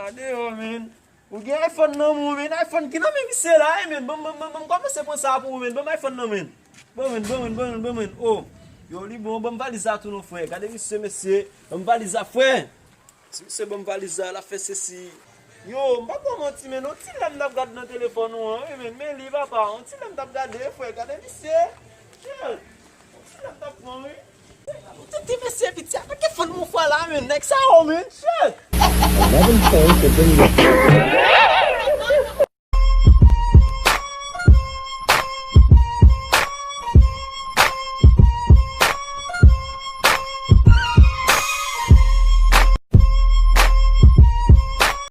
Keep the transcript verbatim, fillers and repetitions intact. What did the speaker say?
Gade yo, men. Ou gen iPhone nan men w, men. iPhone ki nan men misye la, wi, men. Ban m, ban m, ban m, ban m kòmanse pran sa pou ou, men. Ban m iPhone nan men. Ban mwen, ban mwen, ban mwen, ban mwen. Oh. Yo, li bon, ban m valiz la tou non, frè. Gade misye, mesye. Ban m valiz la, frè. Si misye ban m valiz la, l ap fè sesi. Yo, m pa ba w manti, men. On ti lè m t ap gad nan telefòn ou an, wi, men. Men li, papa. On ti lè m t ap gade, frè. Gade misye. Shit. On ti lè m t ap pran, wi. Tete mesye piti a, pa gen fann mon fwa la, men. Nèg sa yo, men. Shit. Eleven K to bring the